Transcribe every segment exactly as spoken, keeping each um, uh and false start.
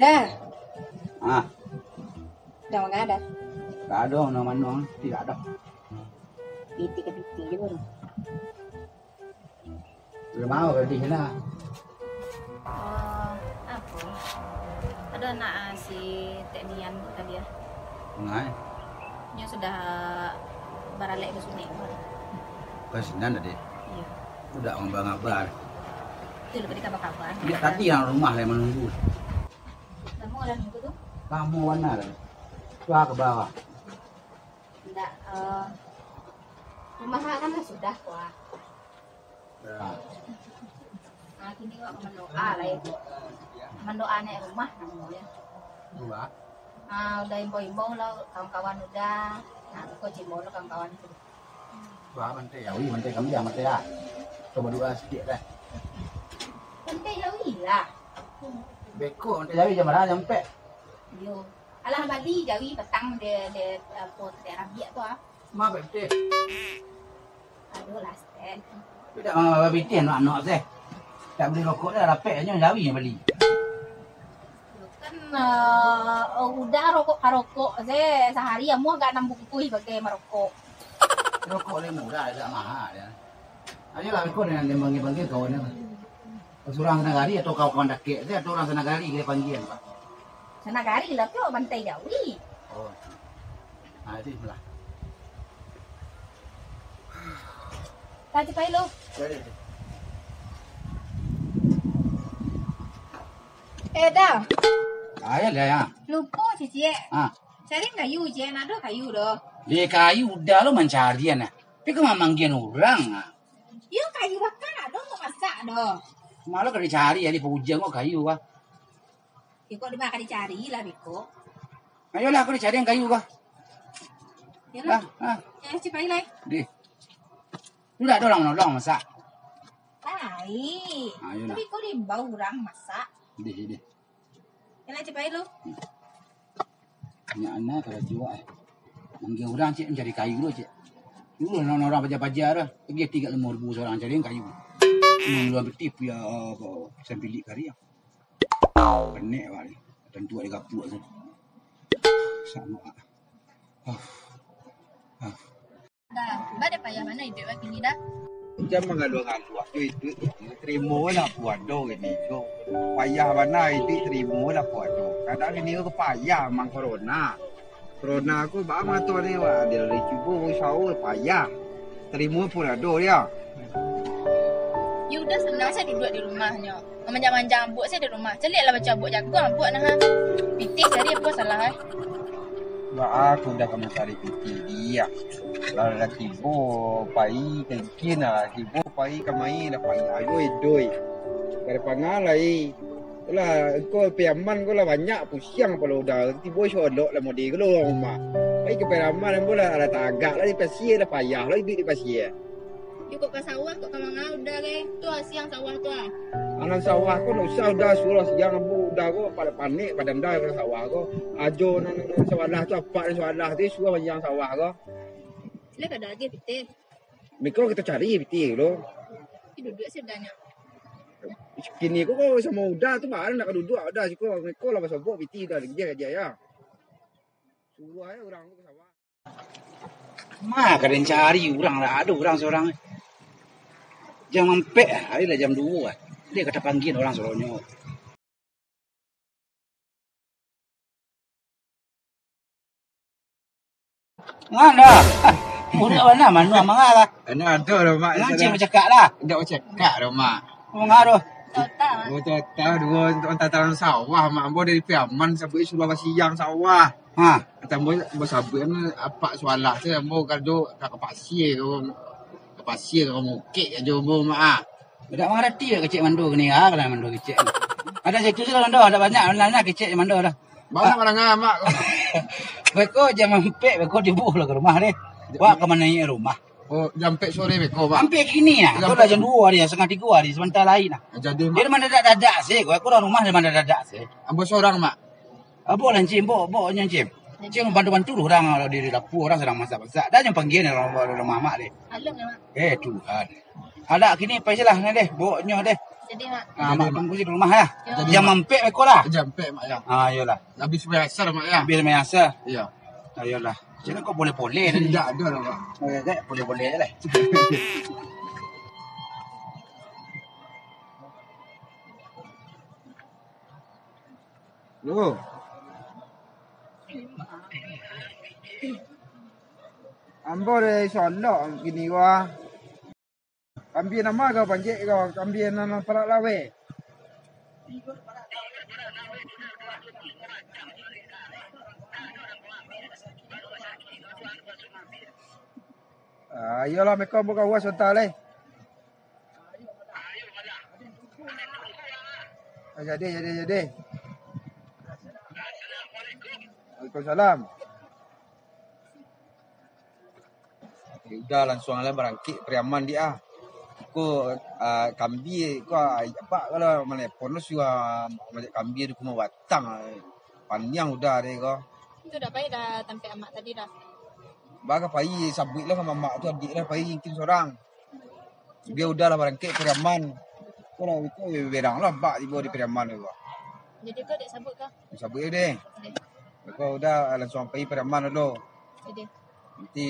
Dah. Ah. Dah mangga dah? Dak ado, mano-mano, tidak ado. Piti ka piti je baru. Udah mau gadih lah. Oh, apo? Ado anak, ah, si Tek Nian tu tadi, ah. Ngai. Nyo sudah baralek basunek. Ka sinan tadi? Iyo. Udah ngaba-ngaba. Tu lah tadi kabar-kabar. Dia tadi yang rumah lah yang menunggu. Lamo lah nunggu tu? Lamo bana lah. Wah, ka bawah. Ndak, eh, rumah kan lah sudah, wah. Ya. Ah, kini awak ka mandoa lah itu. Mandoa naik rumah namonyo. Dua. Ah, udah imbau-imbau lah kawan-kawan udah. Nah, kok cimbau lah kawan-kawan tu. Dua, mantai jawi, mantai kami dah, mantai dah. Coba doa sikit dah. Mantai jawi lah. Beko mantai jawi jam bara, jam ampek? Yo. Alah, bali jawi patang de, de, apo, de rabiak tu, ah. Ma, bek pitih. Aduh, lah, Stan. Tapi dak mangaba pitih anak-anak seh. Tak bali rokok dah, rapek nyo jawi nyo bali. Kan, eh, udah rokok ka rokok seh, sahari amuah agak anam bungkuih bagai marokok. Rokok lai murah, agak mahal ya. Ayolah, beko nan bangih-bangih kawan nyo. Surang sanagari atau kawan-kawan dakek seh, atau urang sanagari kito panggia, Pak? Sanagari lah tu, mantai jawi. Oh. Ah, itu lah. Ka cipai lo. Jadi. Eh, Da. Ah, ya, ya, ya. Lupo, Cicik. Ah. Cari kayu, Cik. Ndak ado kayu doh. Di kayu udah lo mancarian, ah. Tapi kok mamanggian urang, ah. Yo, kayu bakar ndak ado untuak masak doh. Malah ka dicari, ya, di paujang kok kayu, ah. Yo, kok dibakar dicari lah, beko. Ayolah, aku dicari yang kayu, ah. Yalah. Ah, ah. Ya, cipai lah. Dih. Lu dak ada orang nolong masak? Lai. Ayolah. Tapi kok diimbau urang masak? Dih, dih. Yalah, cipai lu. Nya ana kalau jiwa, eh. Manggil urang, cek, mancari kayu tu, cek. Dulu orang-orang paja-paja tu, pergi tiga limo ribu seorang cari kayu. Mun luar beti pia, sampilik kari. Panek awak ni. Tantu awak digapuk tu. Sama. Ah. Ah. Dah, ba dek payah bana iduik awak kini, Da. Macam manggaluah-galuah tu iduik, tarimo lah apo ado kini ko. Payah bana iduik, tarimo lah apo ado. Kadang kini ko payah mang corona. Corona ko ba mangato ni, wah, dia lari cubo, usaho, payah. Tarimo pun ado dia. Yo udah, sanang sajo duduak di rumah nyo. Mamanjang-manjang abuak sajo di rumah. Caliaklah baco abuak jago, abuak nah. Pitih cari apo salah, eh? Baa aku dah ka mancari pitih dia. Lah, lah tibo pai ka ikin lah, tibo pai ka main lah, pai ayo idoi. Dari pangan lai. Lah, engko Piaman ko lah banyak pusiang kapalo udah. Tibo iso elok lah mode ko lah urang rumah. Pai ka Piaman ambo lah, lah tagak lah di pasia, lah payah lah iduik di pasia. Yo kok ka sawah, kok ka manga udah lai. Tu ah, siang sawah tu ah. Anak sawah ko ndak usah udah, suruah siang ambo udah ko, panek-panek padan dah ka sawah ko. Ajo nan, nan, nan sawalah tu, apak nan sawalah tu, suruah siang sawah ko. Lah kada agi pitih. Miko kito cari pitih dulu. Ih, duduak sajo nyo. Kini ko, ko samo udah tu, barang nak ka duduak udah siko. Miko lah basobok pitih udah, gajah-gajah ya. Suruah ya urang tu ka sawah. Ma, ka den cari urang lah, ado urang surang. Jam ampek, hari lah jam duo lah. Dia ka tapanggia urang suruahnyo. Ngana. Budak bana, mano amang lah. Ana ado lah, Mak. Ngana cek bacakak lah. Ndak bacakak doh, Mak. Manga doh. Tau-tau. Oh, tau-tau, duo, tau-tau sawah, Mak. Ambo dari Piaman, sabuik suruah basiang sawah. Ha. Tambah basabuik kan apak sualah tu, ambo karajo ka, ka pasia, ka, ka pasia, ka mukik ajo ambo, Mak, ah. Dak mangarati kecek mando kini, ah, kalau mando kecek. Ada situ sih mando, ada banyak, banyak kecek mando dah. Banyak orang ah, Mak. Beko jam ampek, beko tibo lah ka rumah deh. Wak ka mano rumah? Oh, jam ampek sore beko, Mak. Ampek kini ya, jam tu lah ampek. Jam duo hari, setengah tigo hari, sebentar lain lah. Jadi, Mak. Dia mandadak-dadak sih, gua kurang rumah dia mandadak-dadak sih. Ambo sorang, Mak. Ambo lah, Encim, ambo, ambo nyo, Encim. Encim bantu-bantu lah urang, kalau di dapua urang sadang masak-masak. Dah nyo panggia ni urang, urang rumah Mak deh. Alun, Mak. Eh, Tuhan. Adak kini pai silah ni deh, bawonyo deh. Jadi, Mak. Ah, Mak tunggu di rumah, ya. Yo. Jam ampek beko lah. Jam ampek, Mak, ya. Ah, iyolah. Habis biasa, Mak, ya. Habis biasa. Iya. Ayolah. Sini kok boleh-boleh tadi. Tidak ada lah, Mak. Oke, oke, boleh-boleh aja lah. Lo. Ambo dari Solok kini wah. Kambia nan ma kau panjek kau, kambia nan, nan parak laweh. Ah, iyolah, meko buka uas onta lai. Ah, jadi, jadi, jadi. Waalaikumsalam. Udah langsuang lah barangkek Pariaman dia ah. Ko, ah, kambia ko, ah, apak kalau manelepon lo suruah mancari kambia di Kumo Batang. Pandiang udah deh ko. Itu dah pai dah tampek amak tadi dah. Bagai pai sabuik lah sama amak tu, adik lah pai mungkin sorang. Bia udah lah barangkek Pariaman. Ko lah iko berang lah bak tibo di Pariaman tu. Jadi ko dek sabuik kah? Sabuik deh. Deh. Ko udah langsuang pai Pariaman dulu. Deh. Nanti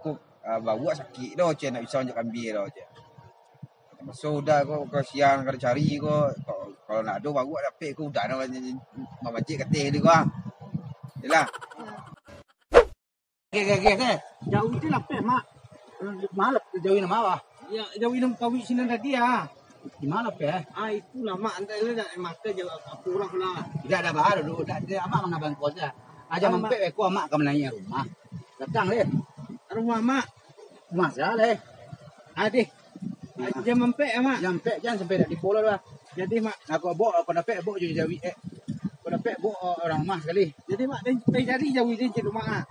ko, ah, bawak sakik doh, cek, nak bisa manjak kambia doh, cek. Maso udah ko, kasian kalau cari ko, ko-, kalau nak ado bawak dapek ko udah nak mamajik kateh dulu ko, ah. Yalah. Oke, oke, oke, oke. Jauah tu lapeh, Mak. Malap jauah nama, Bah? Ya, jauah inam kawik sinan tadi, ah. Di mana lapeh? Ah, itulah, Mak. Antai lah, dah makan je, apa orang pula. Tidak ada bahar dulu. Tidak ada amak mangabang kau saja. Aja mampek, ko amak ka manaik rumah. Datang, leh. Rumah, Mak. Rumah saja, leh. Adih. Jam ampek ya, Mak? Jam ampek, jan sampai dak di pulau lah. Jadi, Mak. Nah, kau bawa, kau dapek, bawa jo jawi, eh. Kau dapek, bawa orang rumah sekali. Jadi, Mak, den, den cari jawi den cari rumah, ah.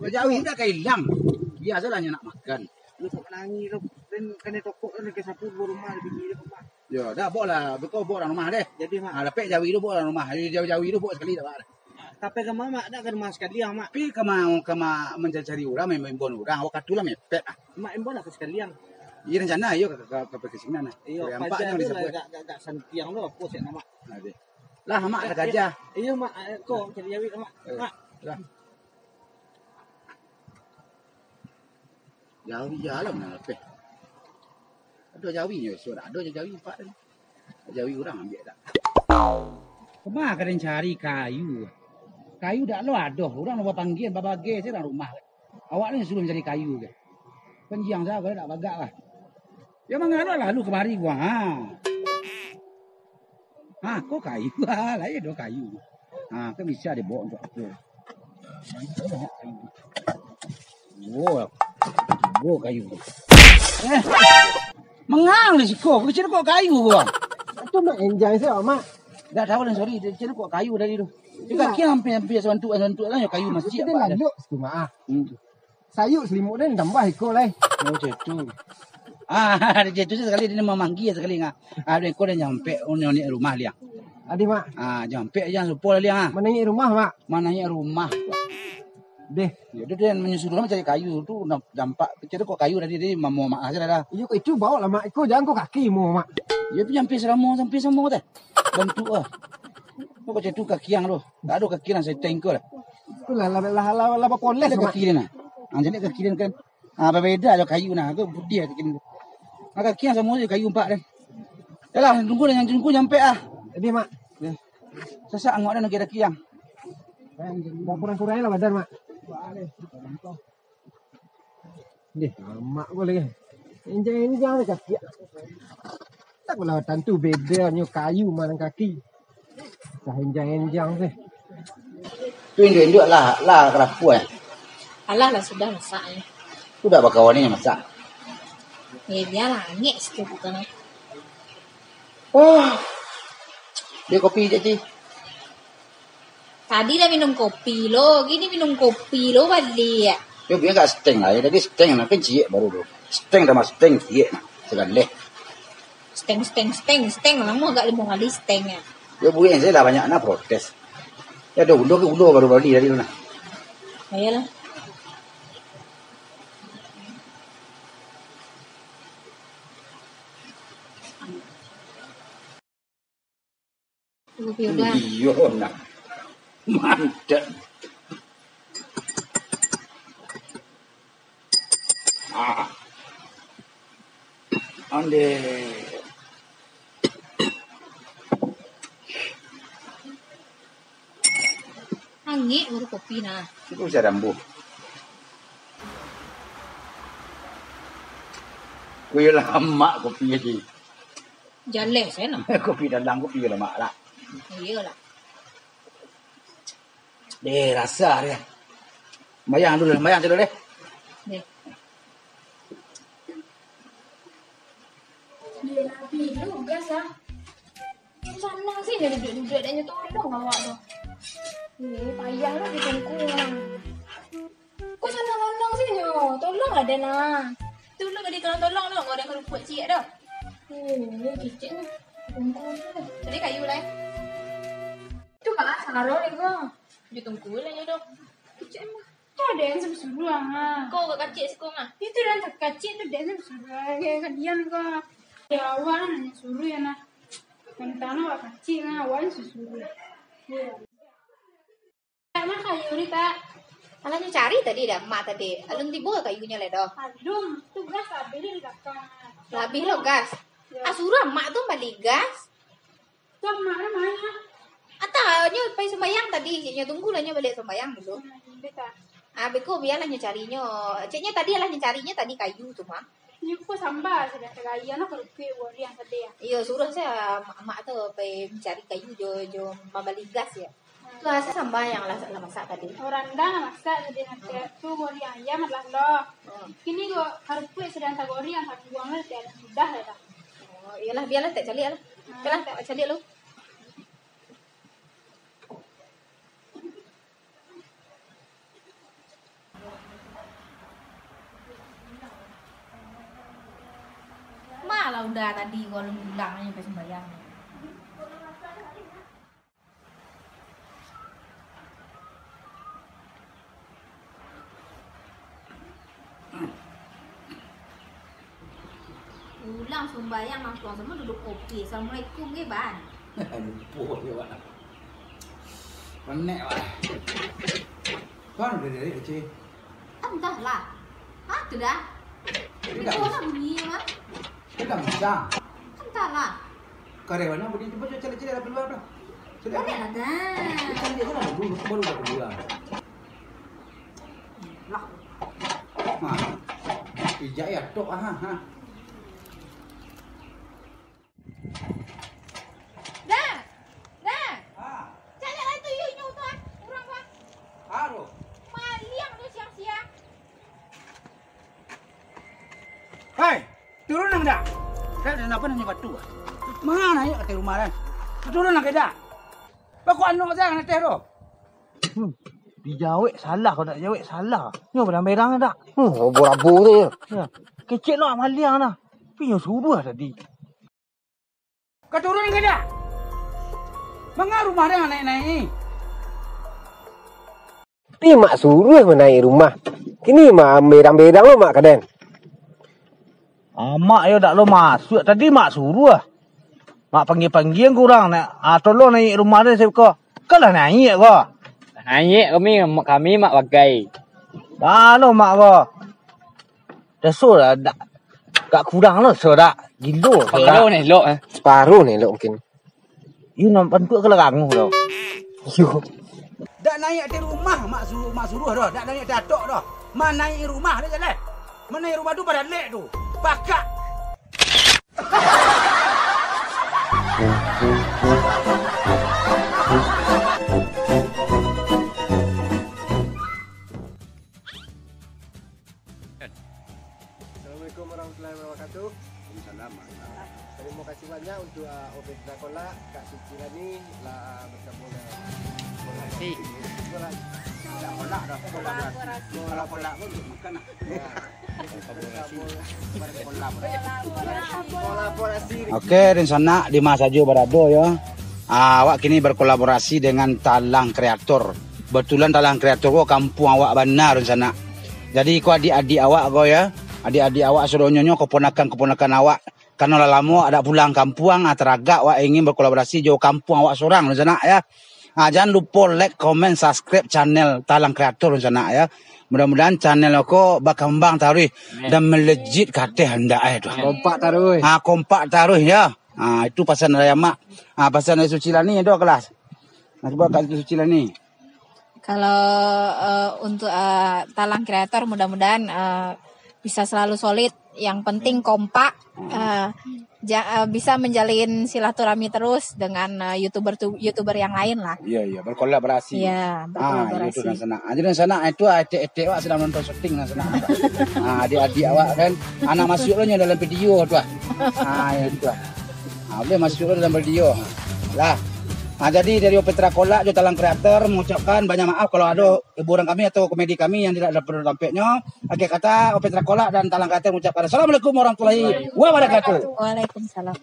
Jawi dak ka ilang. Biasalah nyo nak makan. Lu sok manangih tu. Den kanai tokok tu, den ka sapu dua rumah, di bini dia, Mak. Yo, dah, bawa lah. Kau bawa orang rumah deh. Jadi, Mak. Ah, dapek jawi tu, bawa orang rumah. Jawi-jawi tu, bawa sekali dah, Mak. Tapi ka ma, Mak, dak ka rumah sekalian, Mak. Pi ka ma, ka ma mancari-cari urang, main-main bon urang, awak katu lah mepet ah. Mak, imbau lah ka sekalian. Iyo, rencana iyo ka, ka, ka, ka pai ka sinan lah. Iyo, paja tu lah, gak, gak, gak santiang tu, apo sek nama. Lah, Mak, lah kaja. Iyo, Mak, eh, ko cari jawi, Mak. Eh, Mak. Lah. Jawi alam nan lapeh. Ado jawi nyo, sudah ado jawi empat tadi. Jawi urang ambiak dak? Kama ka den cari kayu? Kayu dak lo ado, urang lo bapanggia, babagai se dalam rumah. Awak ni suruh cari kayu ke? Panjiang sajo dak bagak lah. Yo mangano lalu kamari gua, ha. Ha, ko kayu, ha, lah ado kayu. Ha, kan bisa dibawa untuk apo? Oh, oh, kayu. Eh, mangang di siko, kecil kok kayu gua. Itu mak enjang sih, Mak. Dah tahu lah, sorry, kecil kok kayu tadi tu. Juga kian hampir-hampir sebantuk, sebantuk lah, kayu masih. Itu dia apa dah? Lalu sikit, Mak. Hmm. Sayuk selimut den tambah iko lai. Oh, macam tu. Ah, ada macam tu sekali dia mamanggia sekali ngah. Ah, dia ko dah nyampe, oh, ni rumah dia. Adi, Mak. Ah, nyampe jangan lupa lah dia, ah. Manangik rumah, Mak. Manangik rumah. Deh. Ya, dia, dia menyuruh lah cari kayu tu, nampak. Kira kok kayu tadi, dia mau mak aja dah. Iyo, kok itu bawa lah, Mak. Iko jangan kau kaki mau, Mak. Ya, tu nyampe selama, sampai sama teh. Bantu ah. Kok macam tu kaki yang tu. Tak ada kaki yang saya tengok lah. Itulah, lah, lah, lah, lah, lah, poles, Mak. Kaki dia nah. Ah, jadi kaki dia kan. Ah, berbeda lah kayu nah. Aku putih kaki dia. Ah, kaki yang sama je kayu empat dah. Yalah, tunggu dah, yang tunggu nyampe ah. Jadi, Mak. Ya. Sesak angok dah nak kira kaki yang. Dah kurang-kurang lah badan, Mak. Deh, lamak ko lagi. Enjang-enjang lah kaki. Tak lah tantu bedanyo kayu manang kaki. Dah enjang-enjang sih. Tu induak-induak lah, lah karapu eh. Alah lah, sudah masak eh. Tu dah bakawan ni masak. Eh, biarlah, angek situ bukan eh. Oh. Dia kopi je, Ci. Tadi lah minum kopi lo, kini minum kopi lo baliak. Yo, biar agak steng lah. Ya, tadi steng lah. Kan ciek baru tu. Steng tambah steng, ciek nah. Segaleh. Steng, steng, steng, steng. Lamo agak limo kali steng ya. Ya, buik saya lah banyak nak protes. Ya, ada ulo ke ulo baru bali tadi tu nah. Ayolah. Kopi udah. Iyo, nah. Mantap. Ah. Onde. Angek baru kopi nah. Itu bisa dambuh. Kuyalah amak kopi aja. Jaleh saya nah. Kopi dalam, kopi lamak lah. Iyalah. Deh, rasa dia. Mayang dulu, mayang dulu deh. Deh. Dia nabi juga sah. Sanang sih dia duduk-duduk, adanya tolong awak tu. Eh, payah lah di tengkung. Kok sanang-sanang sih nyo? Tolong lah den nah. Tu lu tadi tolong-tolong tu, nggak ada kerupuk cik dah. Eh, kecek ni. Tengkung tu. Cari kayu lah, eh. Tu malah saro ni ko. Di tengkung lah nyo dok. Kecek mah. Tu ada yang suruh-suruh ah. Kau gak kacik sikung ah. Itu dah tak kacik tu, dia suruh-suruh ah. Kayak kadian ko. Ya awak lah nanya suruh ya nah. Tentang awak kacik nah, awak yang suruh-suruh. Ya. Tak mah kayu ni, Kak. Alah nyo cari tadi dah, mak tadi. Alun tibo kayunyo lai doh. Alun, tu gas habis di belakang. Lah habis lo gas. Ya. Ah, suruh mak tu bali gas. Tu mak ni mana? Atau nyo pai sumbayang tadi, nyo tunggu lah nyo balik sumbayang dulu. Hmm, bisa. Ah, beko biarlah nyo carinyo. Ceknyo tadi lah nyo carinyo tadi kayu tu mah. Nyo ko samba sudah tagaya lah kerupuk goreng tadi ya. Iyo, suruh saja mak, mak tu pai mencari kayu jo, jo mambali gas ya. Tu asa samba yang lah, lah masak tadi. Orang dah masak tadi nanti tu goreng ayam lah lo. Hmm. Kini ko kerupuk sedang tagoreng, tabuang lah, tiada sudah lah dah. Oh, iyalah, biarlah tak caliak lah. Hmm. Oke lah, tak caliak lo. Malah udah tadi kalau pulang ni pas sembahyang. Pulang sumbayang, langsung sama duduk kopi. Assalamualaikum, ge, Ban. Lupo je, Wak. Renek, Wak. Kan udah dari kecil. Entahlah. Hah, tu dah. Itu dah. Itu lah bunyi, Mak. Itu dah bisa. Entahlah. Karyawan yang bunyi, cuba, cuba cari-cari dari luar dah. Sudah. Ada lah, dah. Cari je lah dulu, baru dah keluar. Lah. Nah. Ijak ya, tok, ah, ha. Dah. Dah. Ah. Caliak lah tu, yuk, inyo tu, ah. Urang tu, ah. Aduh. Maliang tu siang-siang. Hai, turun nang dah. Dah, dah, napa nanya batu, ah? Mana naik ka ateh rumah, dah? Turun nang dah. Bakok anok sajo ka ateh tu. Hmm. Dijawek salah, kau nak jawek salah. Nyo barang-barang dah. Hmm, rabo-rabo tu. Ya. Kecek nak maliang dah. Tapi nyo suruah tadi. Ka turun ka dak? Manga rumah den naik-naik ni? Tapi mak suruah manaik rumah. Kini mak berang-berang lo mak ka den. Amak yo dak lo masuak, tadi mak suruah. Mak panggia-panggia kurang nak, ah, tolong naik rumah den siko. Kalah naik ko. Naik kami, kami mak bagai. Dah lo mak ko. Dah so dah, dak, agak kurang lo so dak. Gilo. Separuh ni elok, eh. Separuh ni elok mungkin. Yu nampak tu kalau ranguh tau. Yu. Dak naik di rumah mak suruh, mak suruh dah. Dak naik di atok dah. Manaik rumah dah jalan. Manaik rumah tu pada lek tu. Pakak. Assalamualaikum warahmatullahi wabarakatuh. Waalaikumsalam. Terima kasih banyak untuk, ah, Obed Kolak, Kak Suci Rani, lah, ah, bergabung dengan Kolak. Kolak. Kolak dah, kolaborasi. Kolak, kolak pun untuk makan lah. Ya. Bergabung. Kolaborasi. Oke, dunsanak di ma sajo barado yo. Ah, awak kini berkolaborasi dengan Talang Kreator. Kebetulan Talang Kreator ko kampuang awak bana, dunsanak. Jadi, ko adik-adik awak ko, ya. Adik-adik awak sadonyo nyo, keponakan-keponakan awak. Karano lah lamo awak dak pulang kampuang, ah, taragak awak ingin bakolaborasi jo kampuang awak surang, dunsanak, yo. Ah, jan lupo like, komen, subscribe channel Talang Creator, dunsanak, yo. Mudah-mudahan channel ko bakambang taruih dan melejit ka ateh andak, eh, tu. Kompak taruih. Ah, kompak taruih, yo. Ah, itu pasan dari Amak. Ah, pasan dari Sucilani, ado kelas. Nah, cubo Kak Sucilani. Kalau, eh, untuk, eh, Talang Creator, mudah-mudahan, eh, bisa selalu solid. Yang penting kompak, eh, ja-, eh, bisa menjalin silaturahmi terus dengan, eh, YouTuber tu, YouTuber yang lain lah. Iya, iya, berkolaborasi. Iya, ah, berkolaborasi. Itu dunsanak. Ah, jadi dunsanak itu, ah, etek-etek awak sedang nonton syuting dunsanak. Ah, adik-adik awak kan, anak masuk lo nyo dalam video tu, ah. Ah, ya, itu, ah. Ah, boleh masuk lo dalam video. Lah. Ah, jadi dari Opera Kolak jo Talang Creator mengucapkan banyak maaf kalau ada hiburan kami atau komedi kami yang tidak ada perlu tampaknya. Akhir kata, Opera Kolak dan Talang Creator mengucapkan Assalamualaikum warahmatullahi wabarakatuh. Waalaikumsalam.